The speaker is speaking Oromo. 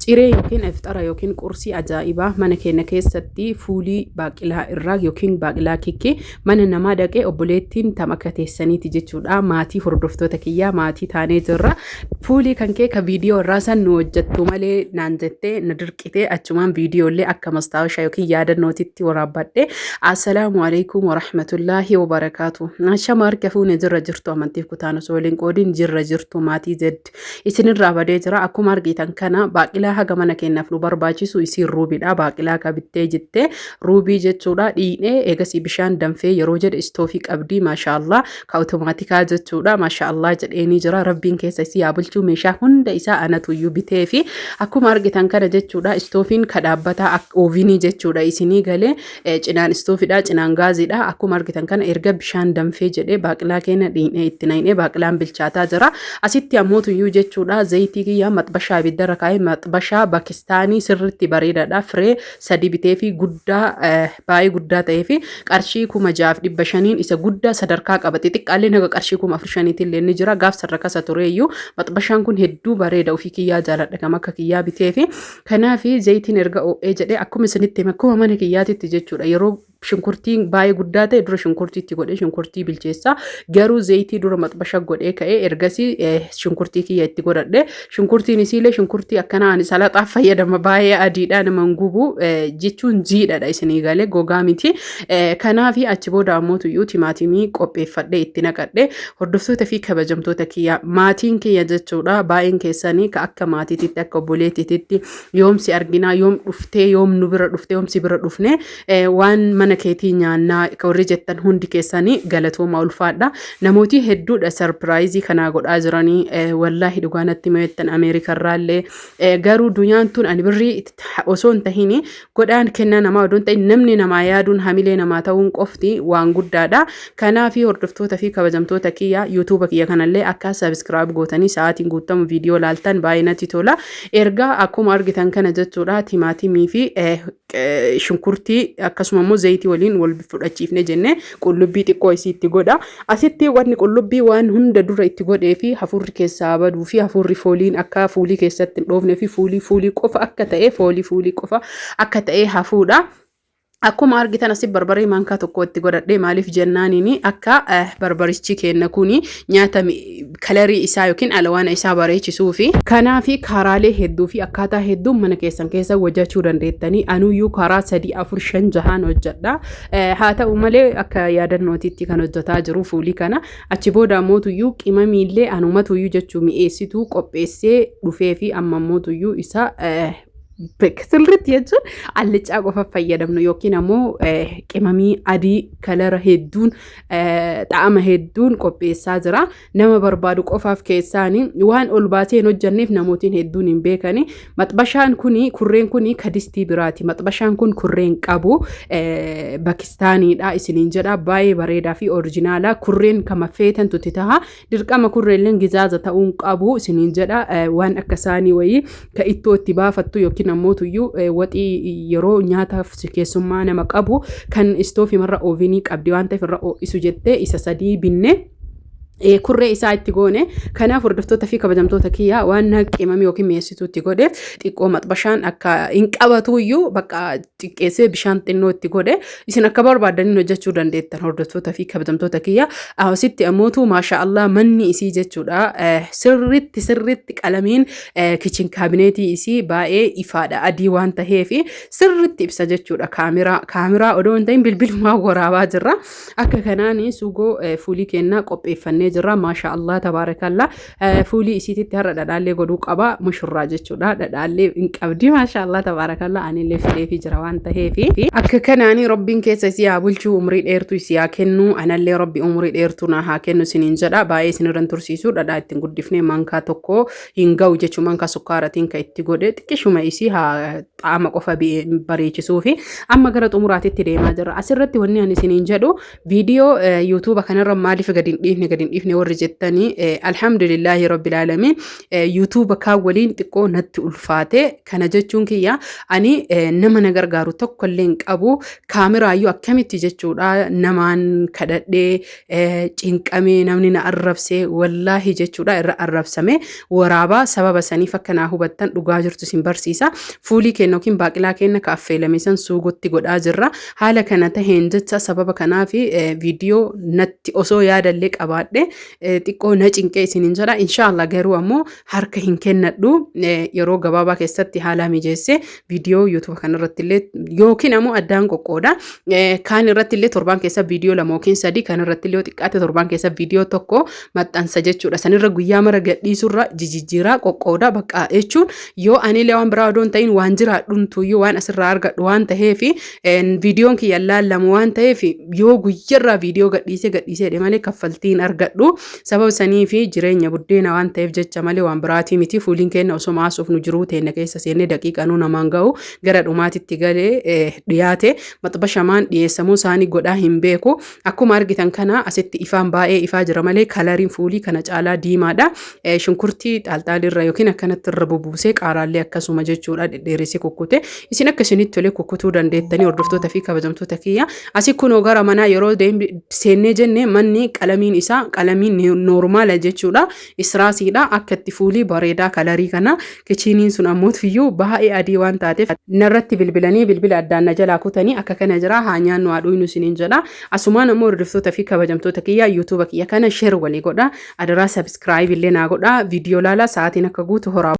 Ciree yookiin ifxara yookiin qursii ajaa'ibaa mana keenya keessatti fuulii baaqilaa irraa yookiin baaqilaa kikkii mana namaa dhaqee obboleettiin tam akka teessaniiti jechuudha. Maatii hordoftoota kiyyaa maatii taanee jirra. Fuulii kan kee ka viidiyoo irraa san nu hojjettu malee naan jettee na dirqitee achumaan viidiyoolee akka mastaawashaa yookiin yaadannootitti waraabbadhe. Assalaamu alaikum warahmatullaahi wabarakaatu. Shama harka fuune jirra jirtu amantiif kutaan osoo waliin qoodiin jirra jirtu maatii zed. Isinirraa badee jira. Akkuma argitan kana baaqilaa haga mana keenyaaf nu barbaachisu isiin ruubiidha. Baaqilaa ka bittee jettee ruubii jechuudha. Dhiinee eegasii bishaan danfee yeroo jedhe istoofii qabdii maashaallah ka otomaatikaa jechuudha. Maashaallah jedheenii jira. Rabbiin keessa isii haa bulchuu meeshaa hunda isaa anatuyyuu bitee fi akkuma argitan kana jechuudha. Istoofiin ka dhaabbataa oovinii jechuudha. Isinii galee Cinaan istoofidha, cinaan gaaziidha. Akkuma argitan kana erga bishaan danfee jedhee baaqilaa keenya dhiinee itti naqnee baaqilaan bilchaataa jira. Asitti ammoo tuyyuu jechuudha zayitii kiyya maxbashaa ibiddarra kaa'ee maxbashaa bakistaanii sirriitti bareedaadha. Firee sadi bitee fi guddaa baay'ee guddaa ta'ee fi qarshii 6,500n isa guddaa sadarkaa qaba. Xixiqqaallee naga qarshii 4,500 illee ni jira. Gaaf sadarkaa isa tureeyyuu maxbashaan kun hedduu bareeda ofii kiyyaa jaaladha kam akka kiyyaa bitee fi Kanaaf zayitiin erga oo'ee jedhee akkuma isinitti hime akkuma mana kiyyaatitti jechuudha yeroo shunkurtiin baay'ee guddaa ta'e dura shunkurtii itti godhee shunkurtii bilcheessa garuu zayitii dura maxbasha godhee ka'ee ergasii shunkurtii kiyya itti godhadhe shunkurtiin isiilee shunkurtii akkanaa ani salaxaaf fayyadama baay'ee adiidha nama hin gubu jechuun jiidhadha isinii galee gogaa miti kanaaf achi booda ammoo tuyyuu timaatimii qopheeffadhee itti naqadhe. Hordoftoota fi kabajamtoota kiyya maatiin kiyya jechuudha baay'een keessanii ka akka maatiititti akka obboleettiititti yoom si arginaa yoom dhuftee yoom nu bira dhuftee yoom si bira dhufne waan mana keetii nyaannaa ka warri jettan hundi keessanii galatooma ulfaadha. Namooti hedduudha sarpiraayizii kanaa godhaa jiranii wallaahi dhugaa natti mo'ettan Ameerikarraallee garuu dunyaan tun ani birrii osoo hin tahini godhaan kennaa namaa odoo hin ta'in namni namaa yaaduun hamilee namaa ta'uun qofti waan guddaadha. Kanaaf hordoftoota fi kabajamtoota kiyya yuutuuba kiyya kanallee akka sabiskiraayib gootanii sa'aatiin guutamu viidiyoo laaltan baay'ee natti tola. Ergaa akkuma argitan kana jechuudha timaatimii fi shunkurtii akkasuma immoo zayitii waliin wal fudhachiifne jenne qullubbii xiqqoo isii itti godha. Asitti wanni qullubbii waan hunda dura itti godhee fi hafuurri keessaa baduu fi hafuurri fooliin akka fuulii keessatti hin dhoofne fi fuulii fuulii qofa akka ta'e foolii fuulii qofa akka ta'e hafuudha. Akkuma argitan asi barbaree maankaa tokko itti godhadhee maaliif jennaaniin akka barbarichi keenna kuni nyaata kalarii isaa yookiin alawaana isaa bareechisuufi. Kanaafi karaalee hedduu fi akkaataa hedduun mana keessan keessa hojjechuu dandeettanii anuyyuu karaa sadii afur shan jahaan hojjedha. Haa ta'u malee akka yaadannootitti kan hojjetaa jiru fuulii kana achi booda ammootuyyuu qimamiillee anumatuyyuu jechuu mi'eessituu qopheessee dhufee fi amma ammootuyyuu isa sirriitti jechuun allicaa qofa fayyadamnu yookiin ammoo qimamii adii kalara hedduun xa'ama hedduun qopheessaa jira. Nama barbaadu qofaaf keessaani waan ol baasee hin hojjanneef namootiin hedduun hin beekani. Maxbashaan kuni kurreen kuni kadistii biraati. Maxbashaan kun kurreen qabu bakistaaniidha isiniin jedha baay'ee bareedaa fi orijinaala kurreen kama feetantu itti taha. Dirqama kurreelleen gizaaza ta'uun qabu isiniin jedha waan akka saanii wayii ka ittoo itti baafattu yookiin ammoo tuyyuu waxii yeroo nyaataaf keessummaa nama qabu kan istoofii marra oovinii qabdi waan ta'eef irra ho'isu jettee isa sadii binne. Kurree isaa itti goone kanaaf hordoftoota fi kabajamtoota kiyyaa waan qimamii yookiin mi'eessituu itti godhe xiqqoo maxbashaan akka hin qabatuyyuu bakka xiqqeessee bishaan xinnoo itti godhe isin akka barbaadaniin hojjechuu dandeettan hordoftoota fi kabajamtoota kiyya asitti ammootu maasha Allah manni isii jechuudha sirritti sirritti qalamiin kichin kaabineetii isii baay'ee ifaadha adii waan taheef sirritti ibsa jechuudha kaameraa kaameraa odoo hin ta'in bilbilumaa waraabaa jirra akka kanaan sugoo fuulii kennaa qopheeffannee jirra maasha Allah tabaarakallaa Fuulii isiititti har'a dhadhaallee godhuu qaba mushurraa jechuudha. Dhadhaallee hin qabdi maashaallah tabaarakallaa anillee fideefii jira waan taheefi. Akka kanaanii rabbiin keessa isii haa bulchuu umrii dheertuu isii haa kennu anallee rabbi umrii dheertuu naa haa kennu isiniin jedha baay'ee isin irra hin tursiisu dhadhaa ittiin guddifnee mankaa tokko hin ga'u jechuun mankaa sukkaaratiin kan itti godhe xiqqishuma isii haa xaama qofa bareechisuufi amma gara xumuraatitti deemaa jirra asirratti wanni ani isiniin jedhu viidiyoo yuutuuba kanarra maaliif gadi hin dhiifne gadi hin dhiifne warri jettanii, alhamdulillaahi rabbil aalamiin, YouTube kaan waliin xiqqoo natti ulfaate. Kana jechuun kiyya ani nama na gargaaru tokko illee hin qabu. Kaameraayyuu akkamitti jechuudha namaan kadhadhee, cinqamee, namni na arrabsee, wallaahi jechuudha, irra arrabsame waraabaa. Sababa saniif akka naa hubattan dhugaa jirtu isin barsiisa. Fuulii keenya yookiin baaqilaa keenya ka affeelame san suugotti godhaa jirra. Haala kana taheen jecha sababa kanaaf viidiyoo natti osoo yaadallee qabaadhe xiqqoo na cinqee isiniin jedha. Inshaallah garuu ammoo harka hin kennadhu. Yeroo gabaabaa keessatti haala mijeesse viidiyoo YouTube kanarratti illee yookiin ammoo addaan qoqqooda. Kaan irratti illee torbaan keessa viidiyoo lama yookiin sadi, kan irratti illee xiqqaate torbaan keessa viidiyoo tokko maxxansa jechuudha. Sanirra guyyaa mara gadhiisurra jijjiiraa qoqqooda bakka jechuun yoo anillee waan biraa odoo hin ta'in waan jiraadhumtuyyuu waan asirraa argadhu waan ta'eef, viidiyoon kiyya laallamu waan ta'eef, yoo guyyarraa viidiyoo gadhiisee gadhiisee jedhe malee kaffaltiin argadhu. Sababa sanii fi jireenya buddeena waan ta'eef jecha malee waan biraatii miti. Fuuliin keenya osoo maasuuf nu jiruu teenya keessa seennee daqiiqanuu namaan ga'u gara dhumaatitti galee dhiyaate. Maxbashamaan dhiyeessamuu isaanii godhaa hin beeku. Akkuma argitan kana asitti ifaan baay'ee ifaa jira malee kalariin fuulii kana caalaa diimaadha. Shunkurtii xaalxaalirra yookiin akkanatti irra bubuusee, qaaraallee akkasuma jechuudha dhedheeressee kukkute. Isin akka isinitti tolee kukkutuu dandeettanii, hordoftoota fi kabajamtoota kiyya. Asi kunoo gara manaa yeroo seennee jenne manni qalamiin isaa qalamiin normal jechuudha. Israasiidha akka itti fuulii bareedaa kalarii kana. Kichiiniin sun ammoo iyyuu baay'ee adii waan taateef narratti bilbilanii bilbila addaan na jalaa kutanii. Akka kana jira, haa nyaannu haa dhuynu isiniin jedha. Asumaan ammoo hordoftoota fi kabajamtoota kiyya, YouTube kiyya kana share walii godha. Adaraa subscribe illee naa godha. Viidiyoo laala, sa'aatiin akka guutu horaa.